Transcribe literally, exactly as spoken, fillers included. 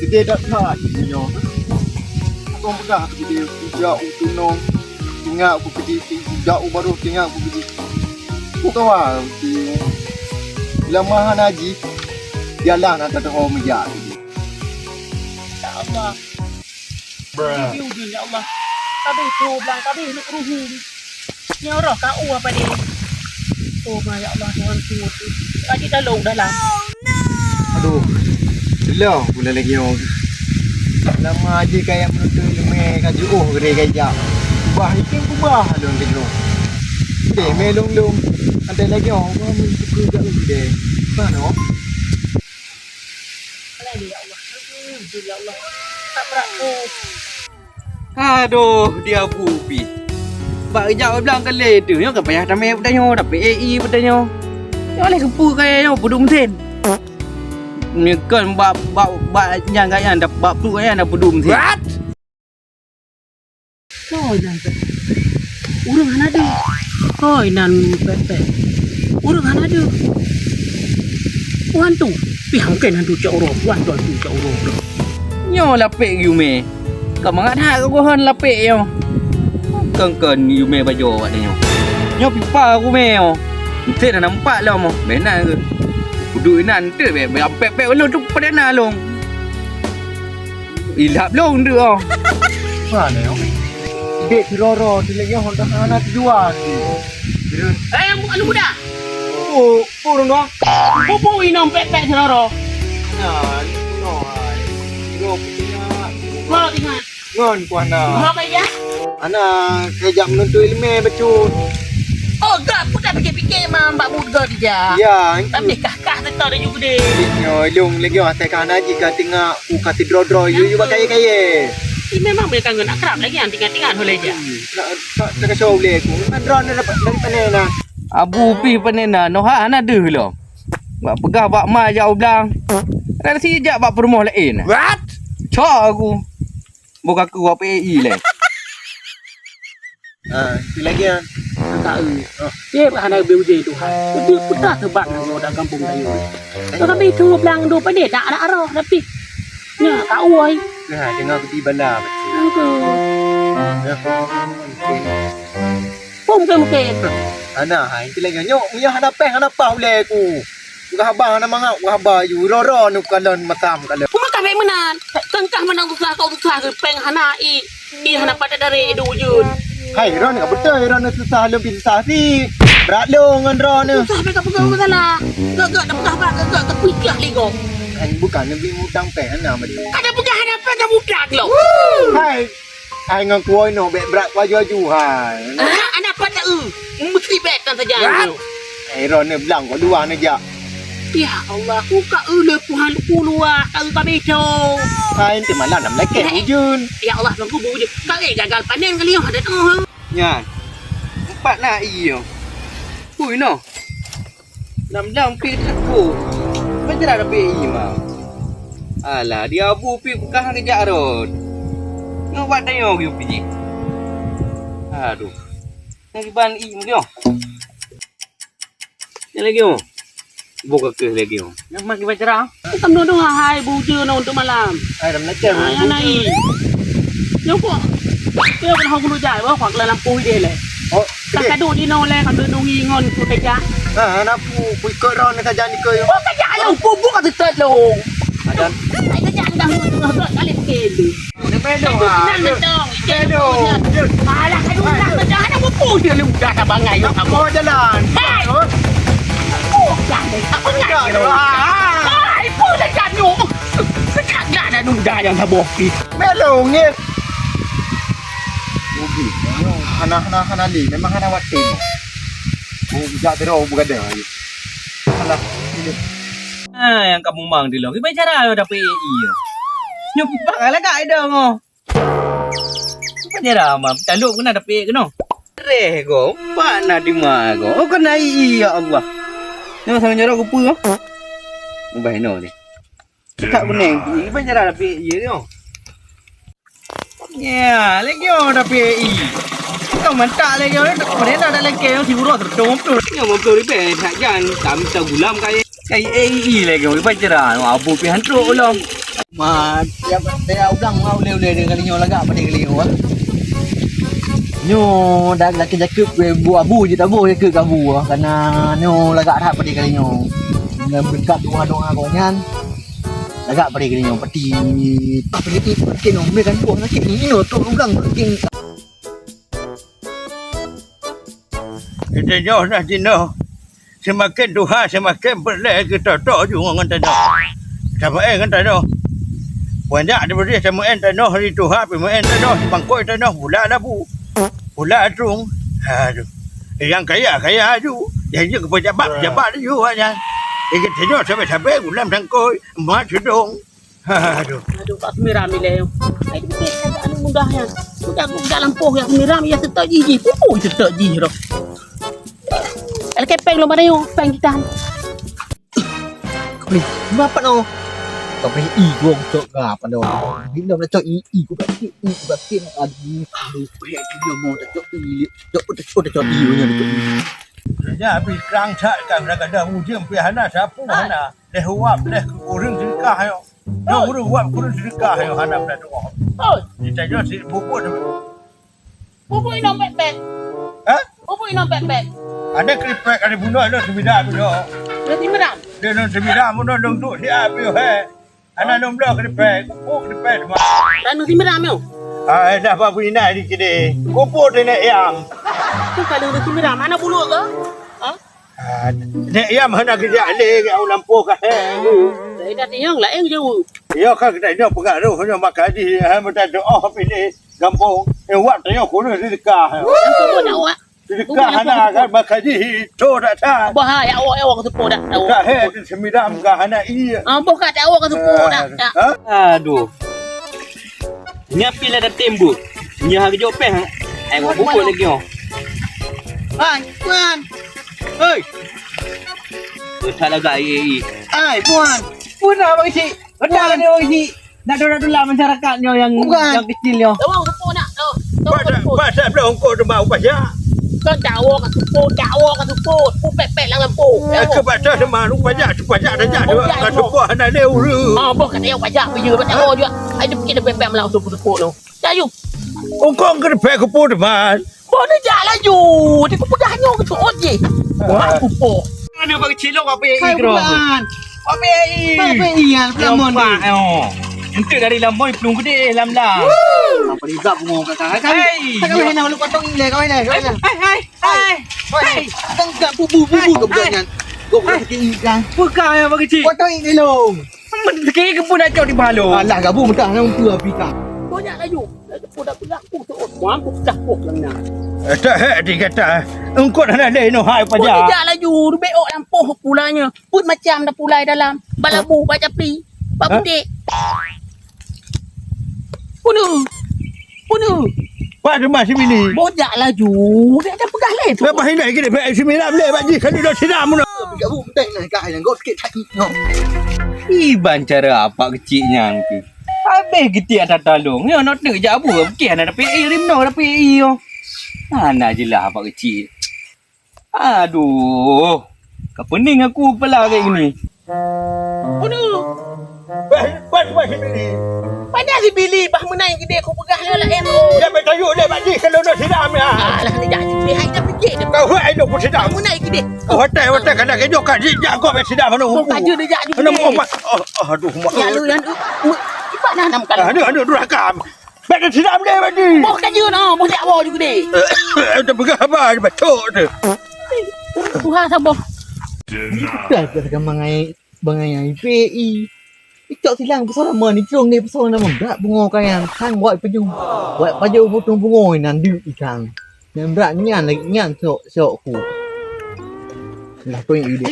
Deh that-that nyoe. Abang peugah keu deh, jak u tunong, tingak ku keudeh, jak u barôh, tingak ku keudeh. Ku kawa, lama hana jih, jalan ata teuho meujak. Ya Allah. Bruh. Di ujung, ya Allah. Ka abéh trôk blang, ka abéh neuk ruhueng. Nyoe roh ka u apa deh? Oh, ma, ya Allah, Tuhan ku. Ka jitolong dalam. Aduh. Lôn pula lagèe nyoe. Lama jih kaya meunutôt ileumèe ka jiôh keudeh kaya jak. Kubah item kubah lôn keu nyoe. Deh mè lôn-lôn. Antai lagèe nyoe, wah, meusuka jak lôn deh. Bah noh. Alah, ya Allah. Aduh, ya Allah. Tak berat tu. Aduh, dia Abu Upi. Bak jak blang keu lé tu, nyoe ka payah tamè peutanyoe, dapet A I peutanyoe. Nyoe lé keupeue kaya nyoe peuduek meusén. Nyoe kon bak, bak, bak nyang kaya, bak peuduek kaya, dah peuduek meusén. What? Koi nan pèt-pèt. Koi nan pèt-pèt. Ureueng hana deuh. Wan tu, pih hangken hantu cak uroe, wan tu hantu cak uroe. Nyoe lapek geuyue mè. Ka mangat that keu gohan lapek nyoe. Kon-kon geuyue mè bajoe awak nyoe. Nyoe pipa geumè nyoe. Meusén hana meupat lom. Bèk na keuh. Peuduek inan teuk bèk, bèk ampèk-pèk ulôn tu padahna lôn. Ilap lôn deuh oh. Mana nyoe? Dek sidroe-droe, dilèe nyoe hana teujua. Eh, aneuk muda. Oh, oh, dong. Peue-peue inong pèt-pèt sidroe-droe. Nah, ni bunoe ai. Sidroe peutinggai. Bunoe tinggai. Ngon ku hana. Bunoe kaya? Hana, kajak meunutôt ileumèe bacut. Oh, gak pun dah pikir-pikir mam bak buet gak dijak. Ya, itu. Tapi kah-kah teuka dah juga deh. Nyoe lôn lagi oh, asai ka hana jih ka tingak ku ka sidroe-droe, yue, yue bak kayèe-kayèe. Ih, memang boleh kangen akrab lagi yang tinggal-tinggal oleh je. Hmm, nak, nak, nak kacau ulèe ku. Memang droeneuh dapat dari panena. Abu pih panena, noh hana deuh lom. Bak peugah bak ma jak u blang. Ada sijak bak peurumoh laén. What? Cok aku. Boh ka keu wap A I lé. Ah, itu lagi ah. Ka eu. Oh. Cek hana beu je Tuhan. Jadi putar sebab nang dah gampông kayu. Kami tu blang do pada tak ada arah tapi. Nya ka uai. Nah, dengar beti bala. Aku. Ya. Pom ke mungkin. Hana hai, itu lagi nyok, ya hana peh, hana pah ulèe ku. Bukan haba hana mangat, bukan haba yu, roro nu kalon masam kalon. Kuma ka bek meunan. Tengkah menang susah kau susah ke peng hana i. I hana pada dari edu jun. Hai, ron ka betul, ron susah lebih susah si. Berat lo ngon ron. Susah mereka pegang masalah. Gak-gak dah pegang bak, gak-gak terpikir ligo. Kan bukan lebih utang peh hana madu. Ada pegang hana peh dah budak lo. Hai, Hai ngon kuwoe noh bèk brat ku aju-aju hai. Ah, anak pada eu. Mesti bèk tan saja. Ai ron ne blang kok luwa ne jak. Ya Allah, ku ka eu le Tuhan ku luwa ka eu ka beco. Hai ente malam nam lakèe ujeuen. Ya Allah, Tuhan ku bu ujeuen. Ka eh gagal panen kali oh adat oh. Nyan. Empat na iyo. Hui noh. Lam-lam pih teupeu. Meujra Rabbi Imam. Alah, di Abu pih peugah geujak rot. Nyoe bak tanyoe geuyue pih jih. Aduh. Nyang kiban i meunyoe. Nyang lagèe nyoe. Boh ka keuh lagèe nyoe. Nyang mak kiban cara. Bukan dong hai bujeu na untuk malam. Hai lam lacak. Hai anai. Nyang kok. Nyang kok hong lu jai boh kok lam lampu deh leh. Oh, tak kadu di nong leh kadu nungi ngon ku kejak. Ha, na pu, ku ikut ron saja ni ke. Oh, kejak lu, pu bu ka tetet lu. Adan. Ai kejak dah lu kali ke. Pedo ah. Nang mentong. Pedo. Alah, aduh, nak pecah, nak pupus dia ni udah tak bangai. Nak mau jalan. Hei! Oh, dah ni. Apa nak? Hai, pun dah jatuh. Kejap dah dah nunda yang saboh pi. Melo ngit. Ubi, hana hana hana li, memang hana waktu. Oh, bijak terus bukan dah. Alah, ini. Ah, yang kamu mang di lo. Gimana cara dapet A I? Nyoe pibak lagak ida mo. Bukan jara ma, taluk kena dapet kena. Reh go, empat na dima go. Oh kena i ya Allah. Nyoe sama nyoro kupu. Ubah ino ni. Tak kuning. Bukan jara dapet iya nyoe. Ya, lagi oh dapet i. Kau mantak lagi oh. Mana nak lagi yang si urus terus tu. Yang mampu ribet hak jan. Kami tak gulam kai. Kai A I lagi oh. Bukan jara. Abu pi hantruk ulang. Ma, tiap, tiap udang ma ulèe-ulèe di kali nyoe lagak padé kali nyoe, ah. Nyoe dak lakèe jakeuet keu bu abu jeuet taboh jakeuet keu abu, ah. Karena nyoe lagak that padé kali nyoe. Ngon beureukat doa-doa gobnyan, lagak padé kali nyoe. Peti, peti, peti nyoe, meunan boh sakét ni, nyoe trok udang, peti. Geutanyoe na jinoe seumaken tuha seumaken peureulèe geutotok ju ngon tanyoe. Sameu'én ngon tanyoe. Banyak dibri sameu'én tanyoe, di tuha pih meu'én tanyoe, sibangkoi tanyoe, pula labu, pula trung. Aduh. Nyang kaya, kaya aju. Nyang jeuet keu pejabat, pejabat aju awaknyan. Geutanyoe sabe-sabe gulam sangkoi, mat seudong. Aduh. Aduh, Kak Sumiram ilèe. Ai, dipikir kata anu mudah nyan. Udah aku jak lampôh ya Sumiram, ya seutôt jih jih. Pupuk seutôt jih roh. Ai, kepeng lom ada yo, peng kita. Kau beli, kenapa no? Kau beli i gong cok ngapa no? Bila nak cok i, i ku beli, i ku beli. Aduh, aduh, pek tu dia mau tak cok i, cok, cok, cok, cok i punya tu. Dah habis kerang cat kan, dah kada ujian pih hana, sapu hana. Leh uap, leh ureueng seudeukah nyoe. Nyoe ureueng uap, ureueng seudeukah nyoe hana peureulèe tu'oh. Oi. Di tanyoe si bubut. Bubut inong pek-pek. Hah? Bubut inong pek-pek. Ada keripek, ada bunoe, ada semida bunoe. Ada semida. Dia nang semida bunoe dong tu dia api he. Ana nang bloe keripek, kupu keripek semua. Ranu semida nyoe. Ah, dah ba bina di kide. Kupu teunek yam. Tu kalau ada semida, mana bulu ke? Ha? Ah, nek yam hana geujak lé, geujak u lampôh ka he. Dah ingat nyang laén jaweueb. Yo ka kita nyoe peugah roh nyoe maka jih, ha, meuta doa pilih gampông. Eh, wak tanyoe kureueng seudeukah. Yang tu pun awak. Seudeukah hana kan maka jih to dak that. Bah, ya awak, ya awak seupôt dak. Dak he, seumiram ka hana ié. Ah, boh ka dak awak seupôt dak. Ha? Aduh. Nyan pih lah dah timbul. Nyan harus jok peh. Ai, gua bubur lagi, oh. Hai, Puan. Hei. Betul lah, guys. Hai, Puan. Puan, Abang Cik. Betul lah, Abang Cik. Nak dola-dola masyarakat nyoe yang, yang kecil nyoe. Tawang seupôt nak. Tawang seupôt. Pasal, pasal belum kau tu mau pasal. Kan dakwa ka seupôt, dakwa ka seupôt. Pupet-pet lam lampôh. Aku baca sama lu pajak, tu pajak dah jak. Pajak ka seupôt hana lé ureueng. Ah, boh kata yang pajak ke ya, baca oh juga. Ai dia pergi dah pepet malam seupôt-seupôt tu. Cak yu. Ungkong ke depan ke pun teman. Boh ni jak laju. Dia ku peugah nyoe ke tuot je. Wah, pupuk. Mana bagi cilok apa ya ikram? Hai, bukan. Apa ya i? Apa ya i? Apa ya i? Entuk dari lamon pelung gede lam lam. Apa juga bungo kata. Hai. Tak kau nak lu potong ile kau ile. Hai, hai. Hai. Hai. Tengah bubu bubu kau bukan. Kau bukan sikit ikan. Bukan yang bagi cik. Potong ile long. Meuteukée keupeue na cok di balo. Alah gabu meudah na untuk api ka. Banyak laju. Laju pun dah peugah ku tu. Mampu pecah poh lam na. Eh, tak hek di kata. Engkot hana leh noh hai paja. Pun jak laju, rubek ok lam poh pulanya. Pun macam dah pulai dalam. Balabu, bak capli, bak putik. Punu. Punu. Pak rumah si Mili. Bojak laju. Dia dah peugah leh tu. Lepas ini kita baik si Mila boleh bak jih kalau dah sidang pun. Gabu penting nah kah yang kau sikit sakit noh. Iban cara apa kecil nyan tu. Habis getik atas talong. Ya nak tu jak abu. Okey anak dapat irim noh dapat iyo. Mana jelas apa kecil. Aduh. Ka pening aku kepala kayak gini. Aduh. Bah, bah, bah, si Bili. Mana si Bili? Bah menai gede aku peugah lah lain tu. Dia bertajuk dia bak jih kalau nak sidang ya. Alah, dia jadi dia hai dah fikir dia. Kau hai nak pun sidang. Menai gede. Oh, hotel, hotel kadang kejok kan jih jak kau sidang mana. Kau tajuk dia jak juga. Mana mau mak. Oh, aduh mak. Ya lu yang ipak nah enam kali. Aduh, aduh durhaka. Bèk teusidap deh, Pak Ji. Boh ka jeuet, ah, boh jak boh juga deh. Teupeugah haba bacut teuh. Tuha saboh. Bukan kata bangai, bangai I P I. Icok silang pesoe ramon, icong deh pesoe ramon. Brat bungo kayang, kang buat paju. Buat paju potong bungo nan deuk ikang. Nyang brat nyan lagi nyan sok, sok ku. Lah tu yang ide.